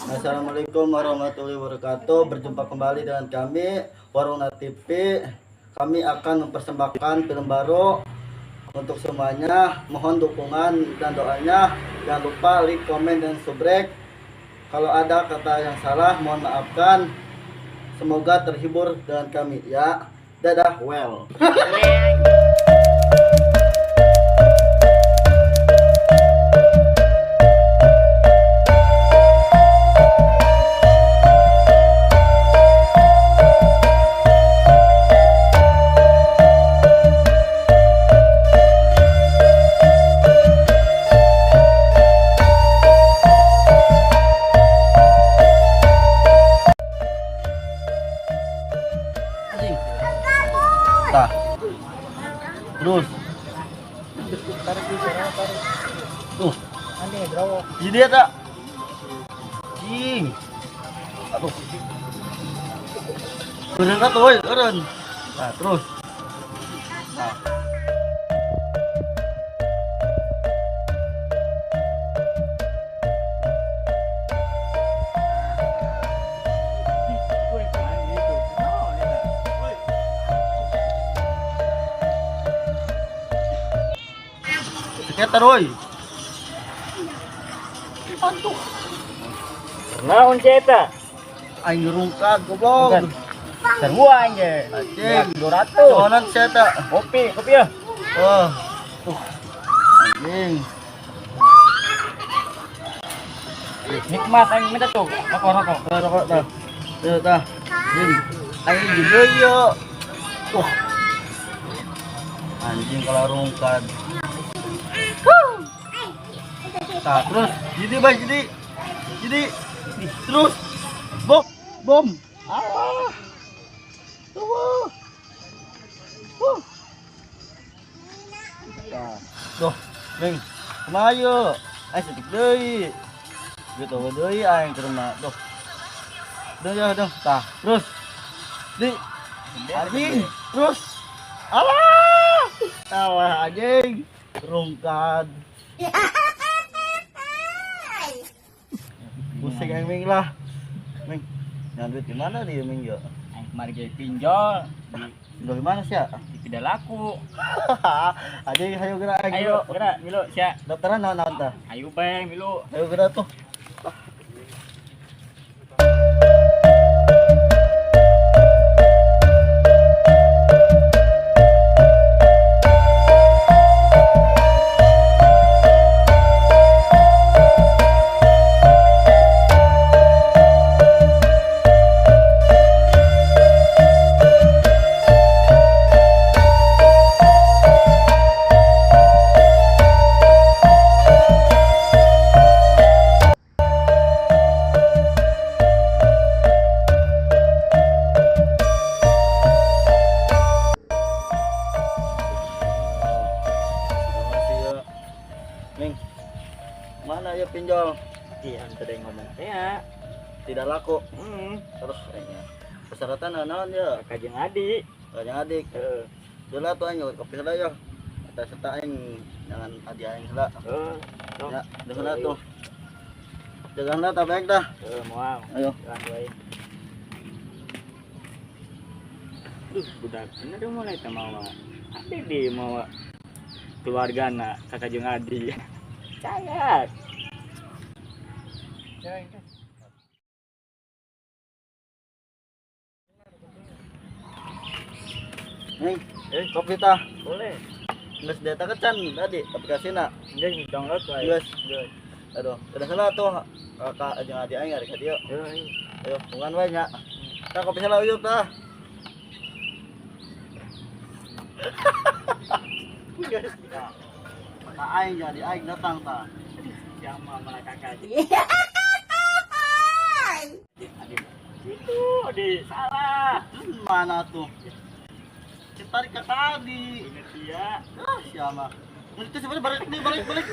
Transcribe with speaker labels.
Speaker 1: Assalamualaikum warahmatullahi wabarakatuh. Berjumpa kembali dengan kami Warungna TV. Kami akan mempersembahkan film baru untuk semuanya. Mohon dukungan dan doanya. Jangan lupa like, komen, dan subrek. Kalau ada kata yang salah, mohon maafkan. Semoga terhibur dengan kami ya. Dadah, well. Tah. Terus. Tuh. Jadi eta. Cing. Aduh. Eureun atuh euy, eureun. Nah, terus. Nah. Skater woi. Antuh.
Speaker 2: Naon si eta?
Speaker 1: Aing rungkad goblok.
Speaker 2: Sarua aing ge.
Speaker 1: Anjing,
Speaker 2: 200.
Speaker 1: Soalan si eta.
Speaker 2: Kopi, kopi ya.
Speaker 1: Oh. Tuh. Anjing.
Speaker 2: Nikmat aing minta tuh. Rokok, rokok.
Speaker 1: Rokok tah. Tuh tah. Anjing. Aing juga yo. Tuh. Anjing kalau rungkad. Nah, terus jadi bay jadi terus bom bom ah tuh nah tuh neng kumaha yeuh aing setik deui gitu deui aing ke rumah tuh duh ya duh tah terus di anjing terus alah alah anjing rungkad. Pusing aing Ming lah. Ming, ngan duit di mana dia Ming yo?
Speaker 2: Aing kemarin ge pinjol.
Speaker 1: Pinjol di mana sia?
Speaker 2: Di tidak laku.
Speaker 1: Aja ayo gerak aing.
Speaker 2: Ayo gerak milu sia.
Speaker 1: Daftaran naon-naon tah?
Speaker 2: Ayo bae milu.
Speaker 1: Ayo gerak tuh. Ming, mana ya pinjol?
Speaker 2: Iya, tadi ngomong ya.
Speaker 1: Tidak laku. Terus kayaknya. Persyaratan naon ya?
Speaker 2: Kakak jeung adik.
Speaker 1: Kakak jeung adik.
Speaker 2: Heeh.
Speaker 1: Jelas tuh aing kopi heula ya. Eta serta aing jangan adi aing heula.
Speaker 2: Heeh.
Speaker 1: Ya, heula tuh. Jaga heula tah baik dah.
Speaker 2: Heeh, moal.
Speaker 1: Ayo.
Speaker 2: Jalan wae. Duh, budak bener mulai teh mawa. Adi di mawa keluargana kakak jeung adi. Cayat.
Speaker 1: Nih, kopi tah.
Speaker 2: Boleh.
Speaker 1: Geus data kecan tadi aplikasina.
Speaker 2: Geus download wae.
Speaker 1: Geus. Aduh, udah salah tuh kakak jeung adi aing ari ka dieu. Ayo, tungguan wae nya. Tah kopi heula uyup tah. Geus. Kakak aing jadi aing datang tah.
Speaker 2: Jama malah kakak. Adik. Itu, adik salah.
Speaker 1: Mana tuh? Tarik ke tadi.
Speaker 2: Ingat dia.
Speaker 1: Ah, siapa? Itu sebenarnya balik nih, balik, balik.